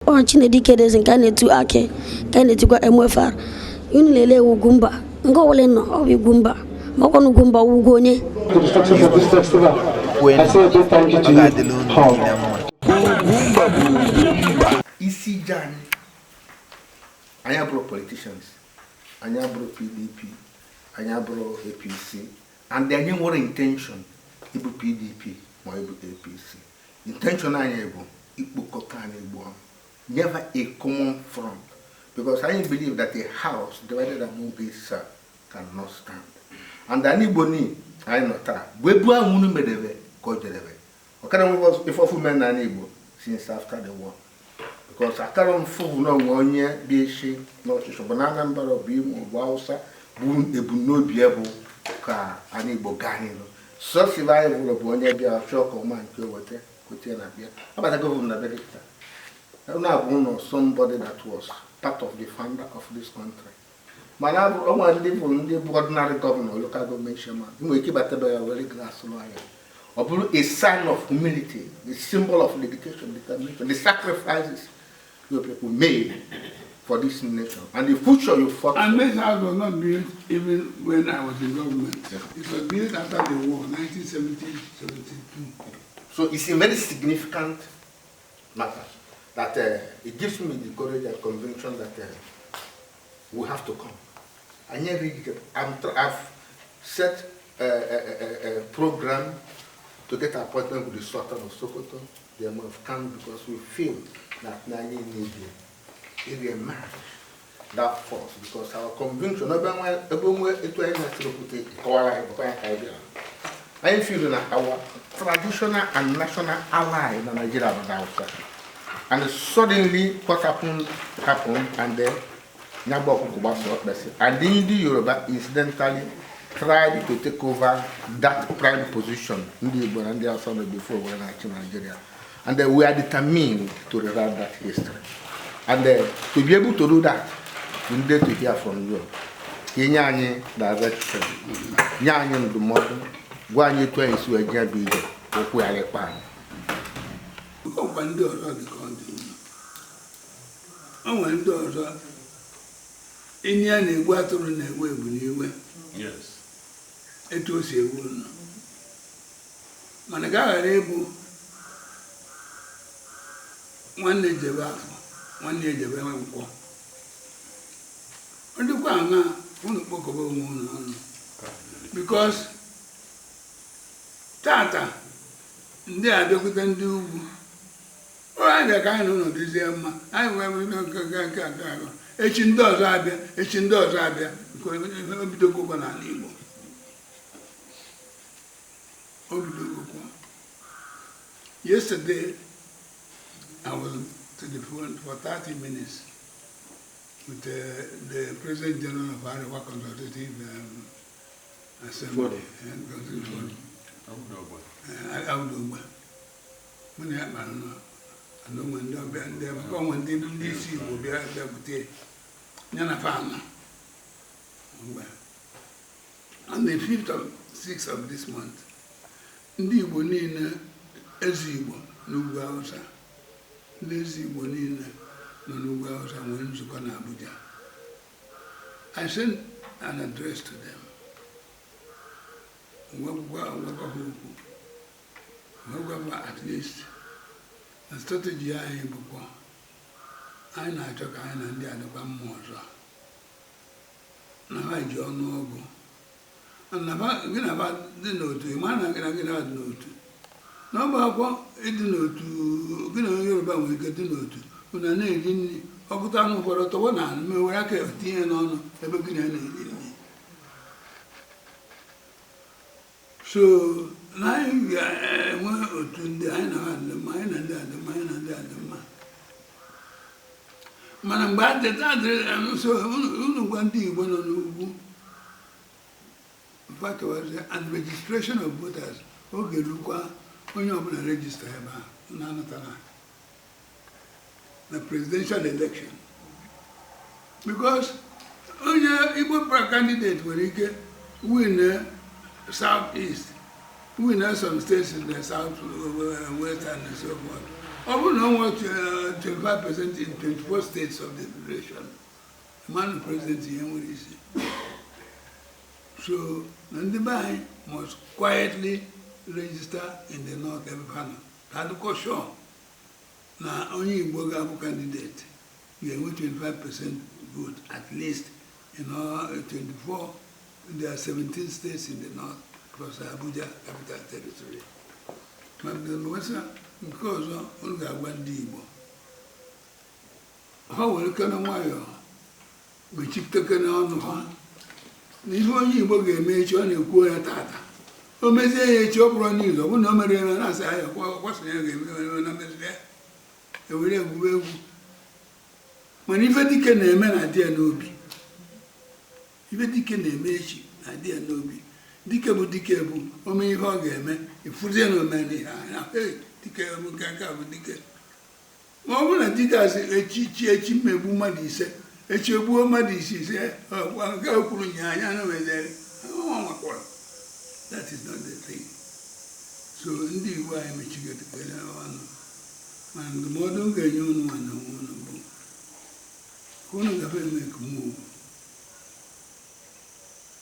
Ọ Chinedike Edeze nke a na-etu Akị, nke a na-etukwa MFR. Unu lelee Ugwumba nke ọbụla ị nọ, ọ bụ Ugwumba, ma ọkwa na Ugwumba wụ ugwu onye. To the success of this festival. Kwenu. I say a big thank you Ọ to you ga-adịla unu all. niile mma. Isi ije anyị, anyị abụrụ politicians, anyị abụrụ PDP, anyị abụrụ APC, and anyị nwere intention ịbụ PDP ma ịbụ APC. Intention anyị bụ ikpokọta anyị Igbo ọnụ, never a common front, because anyị believe that a house divided among itself cannot stand. And anyị Igbo ni anyị nọ taa bụ ebu ahụ unu medebe ka o jedebe. Ọkara nwe ife ọfụ mee n'ala Igbo since after the war, because akara mfụ na onwe onye bụ isi n'ọchịchị bụ na Anambra, bụ Imo, bụ Hausa, bụ ebumnobi ya bụ ka anyị Igbo gaa n'ihu. Sọsọ anyị bụrụ bụ onye bịa chọọ ka ọma nke weta kweta na bịa abatago m na bịa dịkịta na abụ ụlọ, somebody that was part of the founder of this country. Mana o nwere ndị bụ ndị bụ ordinary governor, local government chairman, ị nwere ike ịbata be ya were glass lụọ ya. Ọ bụrụ a sign of humility, the symbol of dedication, determination, the sacrifices your people made for this nation and the future you fought And for. This house was not built even when I was in government. It was built after the war, 1970, 72. So it's a very significant matter that it gives me the courage and conviction that we have to come. I never really get, I've set a program to get an appointment with the Sultan of Sokoto, the Emir of Kano, because we feel that Nani need to emerge that force, because our conviction, ebe nwe etu anyị na-achịrị okwute kọwara anyị bụkwa ya ka anyị bịara. Anyị feel na our traditional and national ally na Nigeria bụ Hausa. And suddenly what happened happened, and then nyagba ọkụkọ gbasa ọkpesị, and ndị Yoruba incidentally tried to take over that prime position ndị Igbo na ndị Hausa nọ before were na-achị Nigeria. And then we are determined to rewrite that history, and to be able to do that, we need to hear from you, ka inye anyị direction, nye anyị ndụmọdụ, gwa anyị etu anyị si wee jee bụ ije okwu ya ịkpa anyị. Ọkwa ndị ọzọ dị ka ọ dị mma. O nwere ndị ọzọ enyi ya na-egbu atụrụ na-egbu ebu n'iwe. Etu o si egbu nọ, mana ka a ghara ịbụ nwanne jebe afọ, nwanne ejebe nkwọ. Ọ dịkwa aṅa unu kpọkọba onwe unu ọnụ, because tata ndị a bịakwute ndị ugwu, ọ abịa ka anyị na ụlọ dịzie mma, anyị wee wee nke nke nke nke ahụ. Echi ndị ọzọ abịa, echi ndị ọzọ abịa, nke obidogokwa n'ala Igbo, obidogokwa. Yesterday I was to the phone for 30 minutes with the President General of Arewa Consultative Assembly, Consultative Forum. Audu Ogbeh. Mụ na ya kpara nọ and onwe ndị ọbịa, ndị maka onwe ndị isi Igbo bịa bịakwute ya na fama mgbe on the 5th of 6th of this month, ndị Igbo niile, eze Igbo n'ugwu Hausa, ndị eze Igbo niile nọ n'ugwu Hausa nwere nzukọ na Abuja. I sent an address to them, gwakwa ha okwu, wee gwa ha at least na strategy anyị bụkwa anyị na-achọ ka anyị na ndị adịkwa mma ọzọ, na ha ji ọnụọgụ na gị na ha dị n'otu, ị ma na gị na ha dị n'otu, na ọ bụ akwụkwọ ịdị n'otu. Gị na onye Yoruba nwere ike dị n'otu, unu na-eri nri, ọkụta anụ ụfọdụ tọgbọ na anụ, ma were aka tinye n'ọnụ ebe gị na ya na-eri nri. So na anyị ga-enwe otu ndị anyị na ha dị mma, anyị na ndị a dị mma, anyị na ndị a dị mma. Mana mgbe adịrị so unu gwa ndị Igbo nọ n'ugwu fatwazi and registration of voters, oge rukwa, onye ọbụla register ebe a na-anatara na presidential election, because onye Igbo candidate nwere ike win South East, win some states in the South West and so forth. Ọ bụrụ na o nwee 25% in 24 states of the federation, man president ihe nwere isi. So na ndị be anyị must quietly register in the north ebe ha nọ, ka adịkọ sure na onye Igbo ga-abụ candidate ga-enwe 25% vote at least in all 24. There are 17 states in the north plus Abuja Capital Territory. Ma nwesa nke ọzọ, unu ga-agwa ndị Igbo ha were kene nwayọọ mechitekene ọnụ ha na ihe onye Igbo ga-eme echi, ọ na-ekwu ya tata, o mezie ya echi, ọ bụrụ n'izu, ọ bụrụ na o mere ya na-asị ya kwasị ya ga-eme na mezie ya, ewere egwuwe egwu. Mana ife dike na-eme na adị ya n'obi, ife dike na-eme echi na adị ya n'obi. Dike bụ dike bụ ome ihe ọ ga-eme, ịfụzie na ome ihe anya. Hey, dike bụ nke aka bụ dike. Ma ọ bụrụ na dike asị echi chi echi mmegbu mmadụ 5, echi egbuo mmadụ 5 ise, nke o kwuru nya anya na mezere ọ nwakwara. That is not the thing. So ndị Igbo anyị mechigotere ọnụ, mana ndụmọdụ m ga-enye unu nwa na onwe unu bụ ka unu gafe make move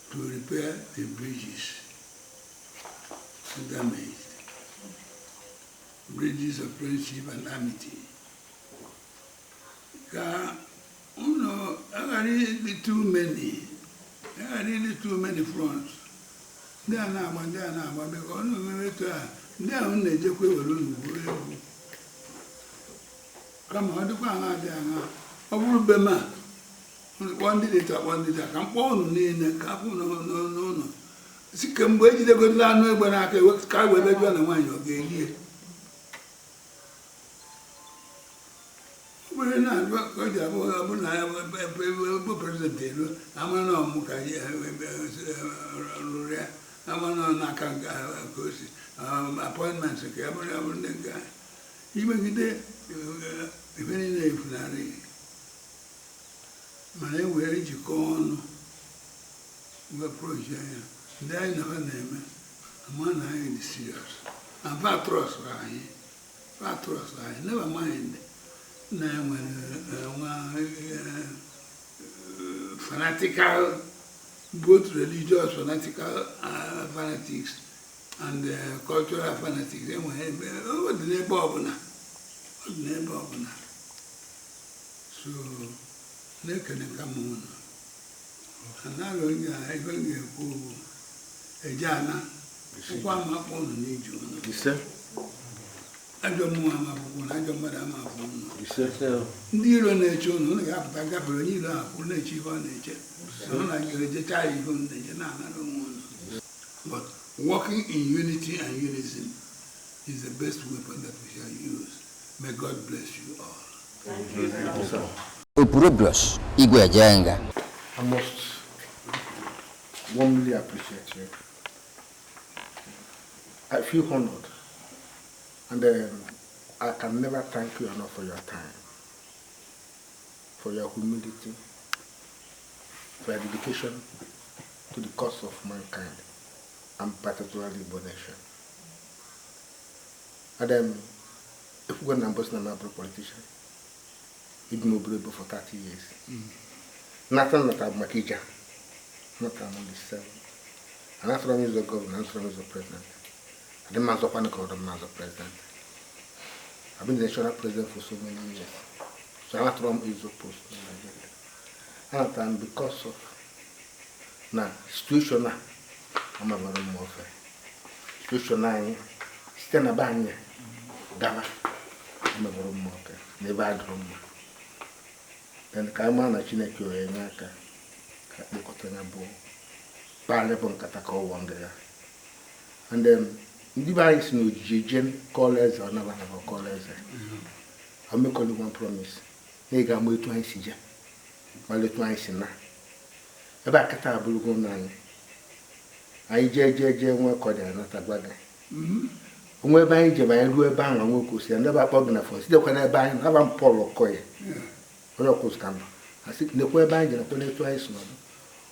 to repair the bridges damaged, bridges of friendship and amity, ka unu aghara ịdị too many, aghara ịdị too many fronts. Ndị a na-agba, ndị a na-agba, bịa ọnụ omeme etu a, ndị ahụ na-ejekwa ewere unu gwuo egwu. Kama ọ dịkwa aṅa dị aṅa, ọ bụrụ be m a, kpọọ ndị dị taa, kpọọ ndị taa, ka m kpọọ unu niile, ka afụ n'ụlọ si kemgbe ejidegodila anụ egbe n'aka ka wee bejụọ na nwaanyị ọ ga-eli ya. Obere na-abụ ka o ji abụ ọ bụrụ na ebe president elu ama na ọmụ ka rụrụ ya, ama na n'aka nke ka o si appointment ka ya bụrụ ndị nke imegide ife niile efunarị. Mana e were jikọọ ọnụ wee approach ya, ndị anyị na ha na-eme ama na anyị dị serious and fa trust anyị, fa trust anyị. Never mind na enwere nwa fanatical, both religious fanatical fanatics and cultural fanatics. Enwere ebe ọ dị n'ebe ọbụla, ọ dị n'ebe ọbụla. So na-ekene ka m unu anaghị onye a ife m ga-ekwu bụ eje ana ụkwụ ama akpọ unu n'ije unu. Ise. Ajọ mmụọ ama akwụkwọ na ajọ mmadụ ama afọ unu. Ise. Ndị iro na-eche unu, unu ga-apụta gafere onye iro ahụ kwụrụ na-eche ihe ọ na-eche, unu na ga-ejecha ya ihe unu na-eje na-anara onwe unu. But working in unity and unison is the best weapon that we shall use. May God bless you all. Opurobios Igwe Ejenga. I must warmly appreciate you. I feel honored, and I can never thank you enough for your time, for your humility, for your dedication to the cause of mankind, and particularly Igbo nation. And if we're going to be a politician, ibi m obere for 30 years. Nothing that I'm Makija, not I'm only seven. And after I'm the governor, after I'm the president. I didn't matter what I'm as a president. I've been the national president for so many years. So I'm not is a post in Nigeria. And I'm because of na situation na I'm a very more situation na site na be anyị gawa emebụrụ mma ọka n'ebe adịrọ mma. Then ka anyị maa na Chineke onye nye aka ka kpokọta ya bụ kparị bụ nkata ka ọ wụọ ngịga. And then ndị be anyị si na ojiji je kọọlụ eze, ọ naba naba kọọlụ eze. I make only one promise na ị ga-ama etu anyị si je mara etu anyị si na ebe a kata abụrụgo na anyị anyị jee jee jee nwee ka ọ dị anata gwa gị onwe ebe anyị jebe. Anyị ruo ebe ahụ, nwe ka o si ya ndị akpọ gị na phone sitekwa n'ebe anyị naba m Paul Okoye onye ọkụzụ ka mbụ asị nekwa ebe anyị jere nekwa n'etu anyị si nọdụ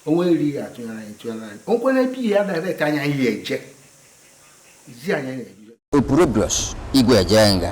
onwe eri ya atụnyere anyị tụnyere anyị onwe n'ebe ihe ya direct anyị anyị ya eje zi anyị anyị eje. Opurobios Igwe Ejenga.